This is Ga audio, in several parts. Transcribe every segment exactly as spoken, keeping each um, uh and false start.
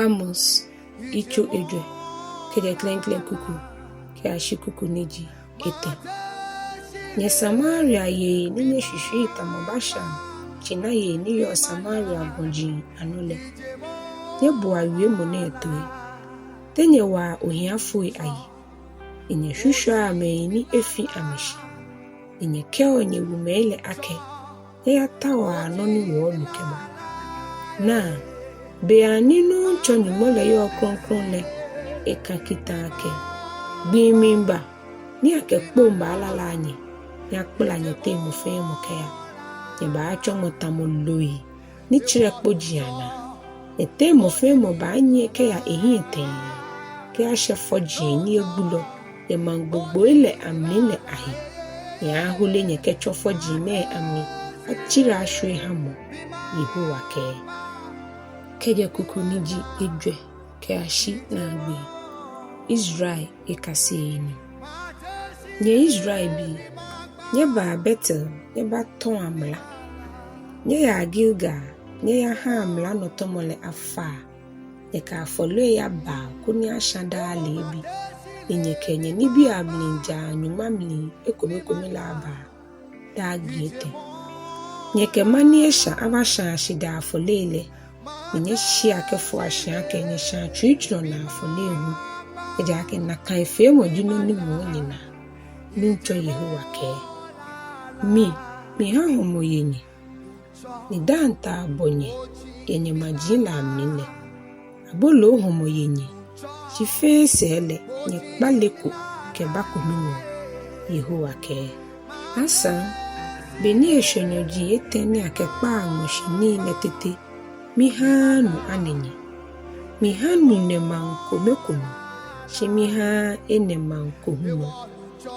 Amos yitso ejwɛ, kɛjɛ klɛŋklɛŋ kuku kɛyashi kuku ni ji etɛ. Nyɛ Samaria yei ni nyɛshwishwii tamɔ Bashan tsinayei ni yɔɔ Samaria gɔji anɔ lɛ, nyɛboa wiemɔ nɛɛ toi. Te nyɛwaa ohiafoi ayi, ni nyɛshwishwiaa mɛi ni efi amɛ shi, ni nyɛkɛɔ nyɛwumɛi lɛ akɛ, nyɛyataoa nɔ ni wɔɔnu kɛba. Naa, beiaŋ ni Nuŋtsɔ Nyɔŋmɔ lɛ yɔɔ krɔŋkrɔŋ lɛ, eka kita akɛ, gbii miiba, ni akɛ kpoŋ baalala nyɛ, ni akpala nyɛteŋ mɔ fɛɛ mɔ kɛya. Nyɛbaatsɔmɔ tamɔ loi ni tsrɛ kpoji anaa. Nyɛteŋ mɔ fɛɛ mɔ baanyiɛ kɛya ehiɛ tɛɛ, kɛyashɛ fɔji ni egbulɔ yɛ maŋ gbogboi lɛ amli lɛ ahe. Ni aaahole nyɛ kɛtsɔ fɔji nɛɛ amli atsirɛ ashwie hamɔ, Yehowa kɛɛ. Kɛjɛ kuku ni ji ejwɛ kɛyashi naagbee. Israel ekaseee nii. Nyɛ Israelbii, nyɛbaa Betel nyɛbatɔa mla. Nyɛyaa Gilgal nyɛyahaa mla nɔtɔmɔ lɛ afaa. Nyɛkɛ afɔlei abaa koni ashã daa leebi, ni nyɛkɛ nyɛnibii amlijaa nyɔŋma mli ekomekome lɛ abaa daa gbii etɛ. Nyɛkɛ ma ni esha abashãa shidaa afɔlei lɛ, ni nyɛshia kɛfoa shi akɛ nyɛshãa tsuijurɔ naa afɔlei hu. Ejaakɛ nakai feemɔ ji nɔ ni ŋɔɔ nyɛnaa, Nuŋtsɔ Yehowa kɛɛ. Mi, miha hɔmɔ ye nyɛ, ni daaŋtaa bɔ nyɛ yɛ nyɛmaji lɛ amli lɛ. Aboloo hɔmɔ ye nyɛ, shi fɛɛ sɛɛ lɛ nyɛkpaleko kɛbako miŋɔɔ, Yehowa kɛɛ. Asaŋ, be ni eshwɛ nyɔji etɛ ni akɛkpaa ŋmɔshi nii lɛ tete, mihaaa nu anɛ nyɛ. Miha nu nɛ maŋ kome ko nɔ, shi mihaaa enɛ maŋ ko hu nɔ.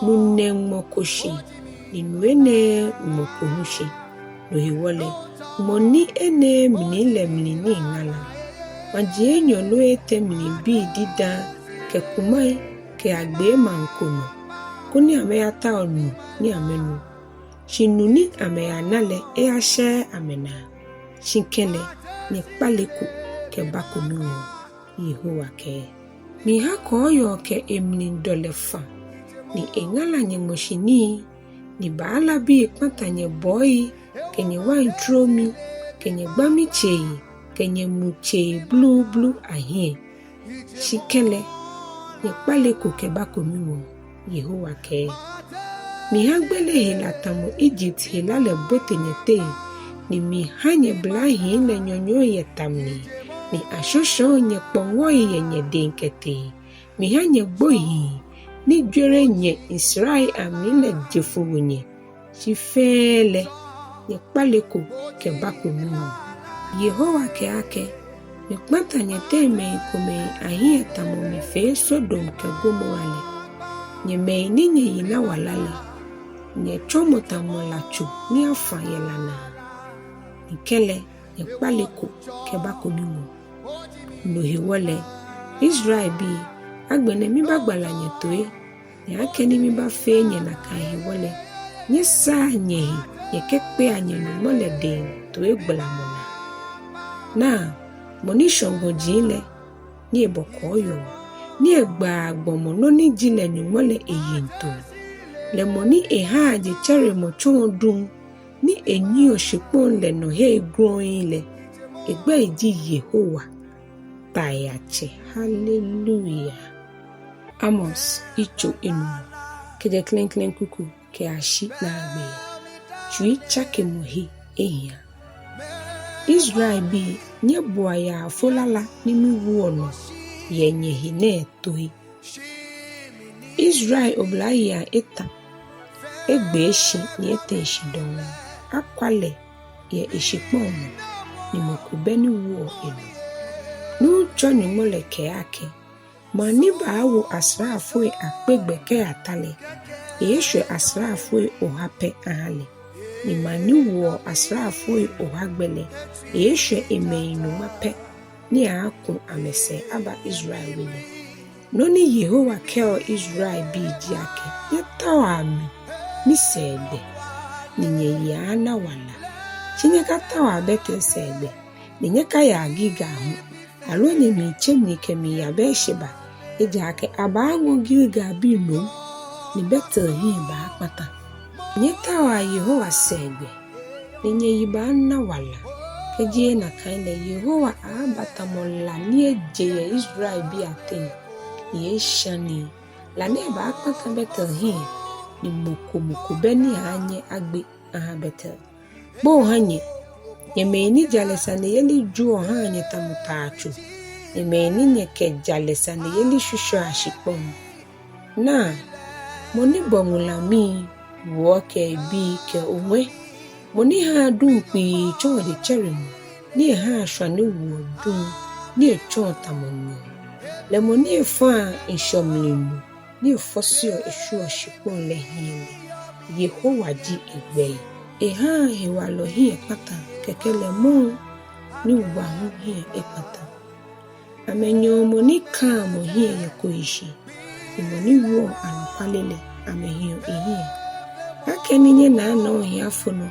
Nu nɛ ŋmɔ ko shi, ni nu enɛɛɛ ŋmɔ ko hu shi. No hewɔ lɛ, ŋmɔ ni enɛɛɛ mli lɛ mli nii ŋala. Maji enyɔ loo etɛ mli bii didaa kɛ kumai kɛyagbee maŋ ko nɔ, koni amɛyatao nu ni amɛnu. Shi nu ni amɛyana lɛ eyashɛɛɛ amɛnaa. Shi kɛlɛ, nyɛkpaleko kɛbako miŋɔɔ, Yehowa kɛɛ. Miha kɔɔyɔɔ kɛ emli dɔlɛ fã, ni eŋala nyɛŋmɔshi nii, ni baalabii kpata nyɛbɔɔi kɛ nyɛwain tromi kɛ nyɛgbami tsei kɛ nyɛmu tsei blublu ahiɛ. Shi kɛlɛ, nyɛkpaleko kɛbako miŋɔɔ, Yehowa kɛɛ. Miha gbele hela tamɔ Ijipt hela lɛ bote nyɛteŋ, ni miha nyɛblahii lɛ nyɔnyɔi yɛ ta mli, ni ashɔshɔɔ nyɛkpɔŋɔi yɛ nyɛdɛŋ kɛtee. Miha nyɛgbohii ni jwere nyɛnsrai amli lɛ je fu wo nyɛ, shi fɛɛ lɛ nyɛkpaleko kɛbako miŋɔɔ. Yehowa kɛɛ akɛ, mikpata nyɛteŋ mɛi komɛi ahiɛ tamɔ mifee Sodom kɛ Gomora lɛ. Nyɛ mɛi ni nyɛyi na wala lɛ, nyɛtsɔmɔ tamɔ latso ni afã yɛ la naa. Ni kɛlɛ, nyɛkpaleko kɛbako miŋɔɔ. No hewɔ lɛ, Israelbii, agbɛnɛ mibaagbala nyɛtoi, ni akɛni mibaafee nyɛ nakai hewɔ lɛ, nyɛsaa nyɛhe nyɛkɛkpea nyɛ-Nyɔŋmɔ lɛ dɛŋ toigbalamɔ naa. Naa, mɔ ni shɔ̃ gɔji lɛ, ni ebɔ kɔɔyɔɔ, ni egbaa gbɔmɔ nɔ ni ji lɛ Nyɔŋmɔ lɛ eyiŋtoo, lɛ mɔ ni ehaa jetsɛremɔ tsɔɔ duŋ, ni enyiɛɔ shikpɔŋ lɛ nɔ hei grɔŋŋi lɛ, egbɛi ji Yehowa, Taiatsɛ. Haleluya. Amos yitso enumɔ, kɛjɛ klɛŋklɛŋ kuku kɛyashi naagbee. Tsuitsakemɔ he ehia. Israelbii, nyɛboa yaafo lala ni miwoɔ nɔ yɛ nyɛhe nɛɛ toi. Israel oblayeiaŋ eta, egbee shi ni etee shi dɔŋŋ. Akwa lɛ yɛ eshikpɔŋ nɔ, ni mɔ ko bɛ ni woɔ enɔ. Nuŋtsɔ Nyɔŋmɔ lɛ kɛɛ akɛ, maŋ ni baawo asraafoi akpe gbɛ kɛyata lɛ, eeeshwɛ asraafoi oha pɛ aha lɛ. Ni maŋ ni woɔ asraafoi oha gbɛ lɛ, eeeshwɛ emɛi nyɔŋma pɛ, ni aaaku amɛsɛɛ aba Israel we lɛ. Nɔ ni Yehowa kɛɔ Israelbii ji akɛ, nyɛtaoa mi, misɛɛ gbɛ, ni nyɛyi aaana wala. Shi nyɛkataoa Betel sɛɛgbɛ, ni nyɛkayaa Gilgal hu, aloo nyɛmiitse mli kɛmiiya Beersheba, ejaakɛ abaaŋɔ Gilgalbii nom, ni Betel hiɛ baakpata. Nyɛtaoa Yehowa sɛɛgbɛ, ni nyɛyi baana wala. Kɛjeee nakai lɛ Yehowa aaaba tamɔ la ni eje yɛ Israelbii ateŋ, ni eeeshã nii. La nɛɛ baakpata Betel hiɛ, ni mɔ ko mɔ ko bɛ ni aaanyɛ agbe aha Betel. Kpoo ha nyɛ, nyɛ mɛi ni jalɛ saneyeli joɔ haa nyɛ tamɔ taatso, nyɛ mɛi ni nyɛkɛ jalɛ saneyeli shwishwia shikpɔŋ. Naa, mɔ ni bɔ ŋulamii, wuɔ kɛ ebii kɛ oŋwɛ, mɔ ni haa duŋ kpii tsɔɔ jetsɛremɔ, ni ehaa shwane woɔ duŋ, ni etsɔɔ tamɔ nyɔɔŋ, lɛ mɔ ni efaa ŋshɔ mli nu, ni efɔseɔ eshwieɔ shikpɔŋ lɛ hiɛ lɛ, Yehowa ji egbɛi. Ehaa hewalɔ hiɛ kpataa, kɛkɛ lɛ mɔɔ ni wa hu hiɛ ekpataa. Amɛnyɛɔ mɔ ni kãa mɔ hiɛ yɛ koishi, ni mɔ ni wieɔ anɔkwale lɛ, amɛhiɔ ehiɛ. Akɛni nyɛnaanaa ohiafo nɔ,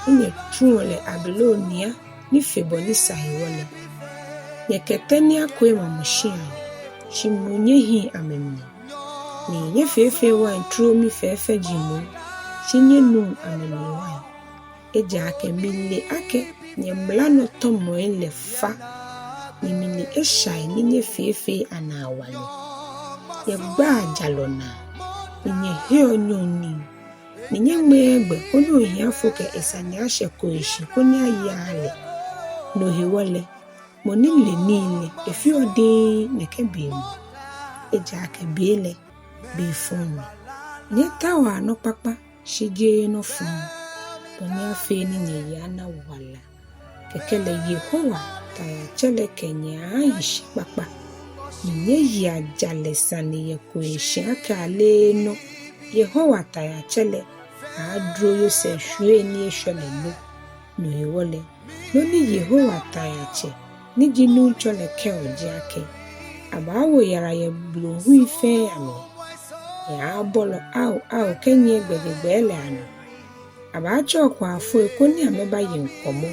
ni nyɛtsuɔ lɛ abele onia ni fe bɔ ni sa hewɔ lɛ, nyɛkɛ tɛ ni ako ema mɔ shĩa lɛ, shi moŋ nyɛhiŋ amɛmli. Ni nyɛfeefee wain tromi fɛɛfɛji moŋ, shi nyɛnuŋ amɛmli wain. Ejaakɛ mile akɛ nyɛmlanɔtɔmɔi lɛ fa, ni mile eshai ni nyɛfeefee anaa wala. Nyɛgbaa jalɔ naa, ni nyɛheɔ nyɔɔŋnii, ni nyɛŋmɛɛɛ gbɛ koni ohiafo kɛ esane ashɛ koishi koni aye aha lɛ. No hewɔ lɛ, mɔ ni le nii lɛ, efeɔ diŋŋ nɛkɛ be mli, ejaakɛ be lɛ, be fɔŋ ni. Nyɛtaoa nɔ kpakpa, shi jeee nɔ fɔŋ, bɔ ni afee ni nyɛyi ana wala. Kɛkɛ lɛ Yehowa Taiatsɛ lɛ kɛ nyɛ aaahi shi kpakpa, ni nyɛyea jalɛ sane yɛ koishi akɛ aleee nɔ. Yehowa Taiatsɛ lɛ aaadro Yosef shwiei ni eshwɛ lɛ lo. No hewɔ lɛ, nɔ ni Yehowa Taiatsɛ, ni ji Nuŋtsɔ lɛ kɛɔ ji akɛ: Abaawo yara yɛ blohui fɛɛ amli. Nyɛaabolɔ ao, ao kɛnyiɛ gbɛjegbɛi lɛ anɔ. Abaatsɛ okwaafoi koni amɛbaye ŋkɔmɔ,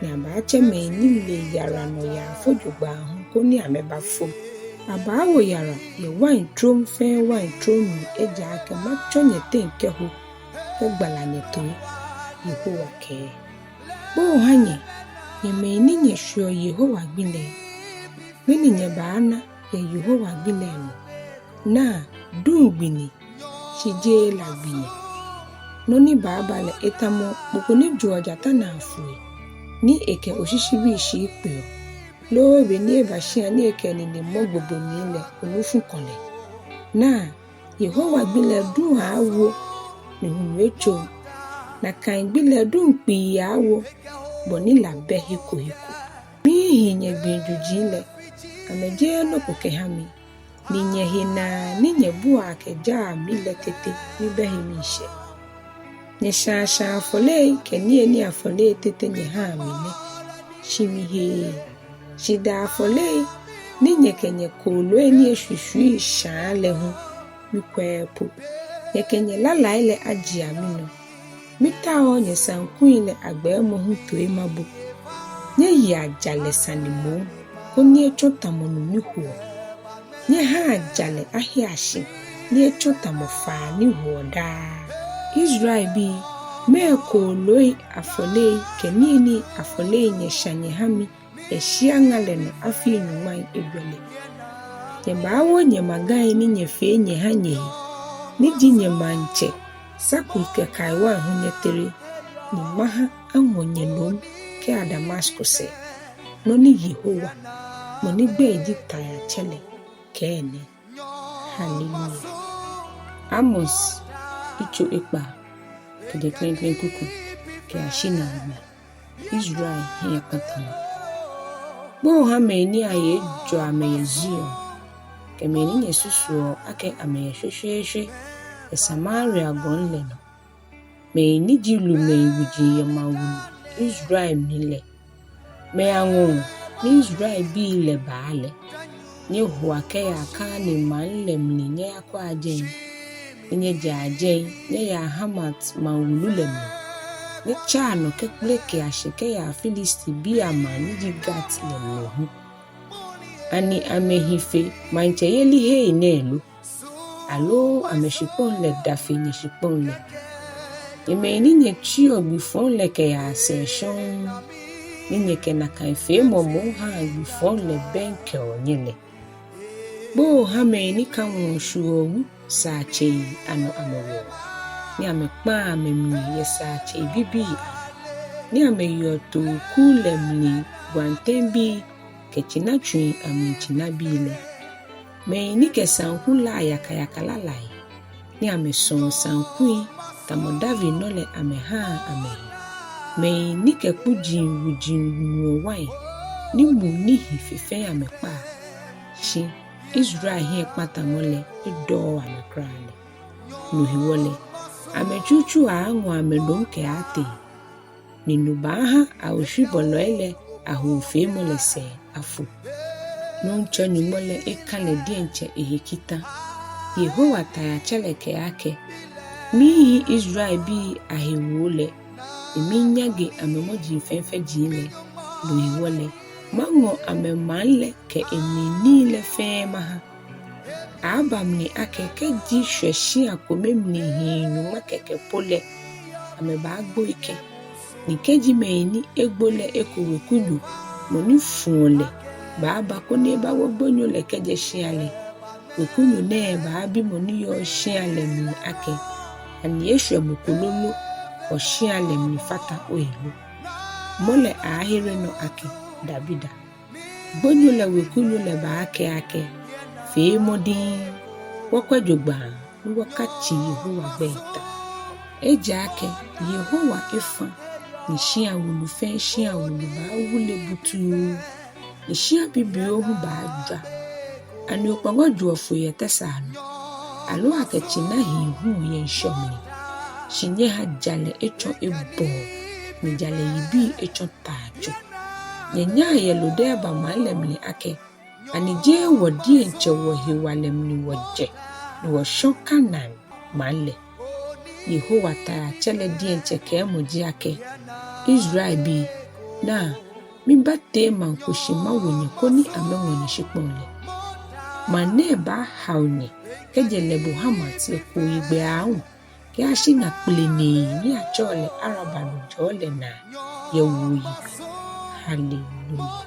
ni abaatsɛ mɛi ni le yara nɔ yaafo jogbaŋŋ hu koni amɛbafo. Abaawo yara yɛ wain trom fɛɛ wain trom mli, ejaakɛ matsɔ nyɛteŋ kɛho kɛgbala nyɛtoi, Yehowa kɛɛ. Kpoo ha nyɛ, nyɛ mɛi ni nyɛshweɔ Yehowa gbi lɛ. Mɛni nyɛbaana yɛ Yehowa gbi lɛ nɔ? Naa, duŋ gbi ni, shi jeee la gbi ni. Nɔ ni baaba lɛ etamɔ mɔ ko ni joɔ jata naa foi, ni ekɛ oshishibrishi kpeɔ, loo be ni eba shia ni ekɛ enine mɔ gbogbo mli lɛ, onufu kɔ lɛ. Naa, Yehowa gbi lɛ duŋ aaawo, ni hulu etsoŋ. Nakai gbi lɛ duŋ kpii aaawo, bɔ ni la bɛ he ko he ko. Miihi nyɛgbii juji lɛ, amɛjeee nɔ ko kɛha mi, ni nyɛhe naa ni nyɛbuaa kɛjaa mi lɛ tete mibɛ he miishɛɛ. Nyɛshãa shãa afɔlei kɛ niyenii afɔlei tete nyɛhaa mi nɛ, shi miheee. Shidaa afɔlei ni nyɛkɛ nyɛkooloi ni eshwishwii shãa lɛ hu, mikwɛɛɛ po. Nyɛkɛ nyɛlalai lɛ ajea minɔ. Mitaooo nyɛsaŋkui lɛ agbɛɛmɔ hu toi mabo. Nyɛyea jalɛ sane moŋ, koni etsɔ tamɔ nu ni hoɔ. Nyɛhaa jalɛ ahea shi, ni etsɔ tamɔ faa ni hoɔ daa. Israelbii, mɛɛ kooloi afɔlei kɛ niyenii afɔlei nyɛshã nyɛha mi yɛ shia ŋa lɛ nɔ afii nyɔŋmai ejwɛ lɛ? Nyɛbaawo nyɛmagai ni nyɛfee nyɛha nyɛhe, ni ji nyɛmaŋtsɛ Sakut kɛ Kaiwan hu nyɛtere, ni maha aŋɔ nyɛ nom kɛya Damasko sɛɛ. Nɔ ni Yehowa, mɔ ni gbɛi ji Taiatsɛ lɛ, kɛɛ nɛ. Haleluya. Amos yitso ekpaa, kɛjɛ klɛŋklɛŋ kuku kɛyashi naagbee. Israel hiɛkpatamɔ. Kpoo ha mɛi ni ahe ejɔ amɛ yɛ Zion, kɛ mɛi ni nyɛsusuɔ akɛ amɛyɛ shweshweeshwe yɛ Samaria gɔŋ lɛ nɔ, mɛi ni ji lumɛi wuji yɛ maŋ wulu Israel mli lɛ. Mɛi aŋɔɔ ni Israelbii lɛ baa lɛ. Nyɛhoa kɛyaa Kalne maŋ lɛ mli nyɛyakwɛa jɛi, ni nyɛjɛa jɛi nyɛyaa Hamat maŋ wulu lɛ mli. ni tsaa nɔ kɛkpelekea shi kɛyaa Filistibii amaŋ ni ji Gat lɛ mli hu. Ani amɛhi fe maŋtsɛyelihei nɛɛ lo? Aloo amɛshikpɔŋ lɛ da fe nyɛshikpɔŋ lɛ? Nyɛ mɛi ni nyɛtsiɔ gbi fɔŋ lɛ kɛyaa sɛɛ shɔŋŋ, ni nyɛkɛ nakai feemɔ moŋ haa gbi fɔŋ lɛ bɛŋkɛɔ nyɛ lɛ. Kpoo ha mɛi ni kaŋɔɔ shuɔ wu saatsei anɔ amɛwɔɔ, ni amɛkpaa amɛmli yɛ saatsei bibii anɔ, ni amɛyeɔ tooku lɛ mli gwantɛŋbii kɛ tsina tsui amli tsinabii lɛ. Mɛi ni kɛ saŋku laa yakayaka lalai, ni amɛsɔɔ saŋkui tamɔ David nɔ lɛ amɛhaa amɛhe. Mɛi ni kɛ kpuji wuji nuɔ wain, ni mu ni hi fe fɛɛ amɛkpaa. Shi Israel hiɛkpatamɔ lɛ edɔɔɔ amɛ kwraa lɛ. No hewɔ lɛ, amɛ tsutsu aaaŋɔ amɛ nom kɛaatee, ni no baaha ahoshwibɔlɔi lɛ ahoofeemɔ lɛ sɛɛ afo. Nuŋtsɔ Nyɔŋmɔ lɛ eka lɛ diɛŋtsɛ ehe kita. Yehowa Taiatsɛ lɛ kɛɛ akɛ, miihi Israelbii ahewoo lɛ, ni miinyaŋe amɛmɔji fɛfɛji lɛ. No hewɔ lɛ, maŋɔ amɛmaŋ lɛ kɛ emli nii lɛ fɛɛ maha. Aaaba mli akɛ kɛji shwɛ shia kome mli hii nyɔŋma kɛkɛ po lɛ, amɛbaagboi kɛ̃. Ni kɛji mɛi ni egbo lɛ eko wekunyo, mɔ ni fuɔ lɛ, baaba koni ebawo gbonyo lɛ kɛjɛ shia lɛ, wekunyo nɛɛ baabi mɔ ni yɔɔ shia lɛ mli akɛ, ani eshwɛ mɔ ko lolo, hewɔ shia lɛ mli fata ohe lo? Mɔ lɛ aaahere nɔ akɛ, dabida. Gbonyo lɛ wekunyo lɛ baakɛɛ akɛ, feemɔ diŋŋ, wɔkwɛ jogbaŋŋ ni wɔkatsi Yehowa gbɛi ta. Ejaakɛ Yehowa efã, ni shia wulu fɛɛ shia wulu baawule butuu, ni shia bibioo hu baajwa. Ani okpɔŋɔ joɔ foi yɛ tɛsaa nɔ, aloo akɛ tsina hii huɔ yɛ ŋshɔ mli? Shi nyɛha jalɛ etsɔ ebɔɔ, ni jalɛ yibii etsɔ taatsoo. Nyɛnyaa yɛ Lo-Debar maŋ lɛ mli akɛ, ani jeee wɔ diɛŋtsɛ wɔhewalɛ mli wɔjɛ, ni wɔshɔ Kanaan maŋ lɛ? Yehowa Taiatsɛ lɛ diɛŋtsɛ kɛɛmɔ ji akɛ, Israelbii, naa, mibatee maŋ ko shi mawo nyɛ koni amɛŋɔ nyɛshikpɔŋ lɛ. Maŋ nɛɛ baahao nyɛ kɛjɛ Lebo Hamat yɛ kooyigbɛ aahu kɛyashi ŋa kpele nii ni atsɛɔ lɛ Araba nujɔɔ lɛ naa yɛ wuoyigbɛ. Haleluya.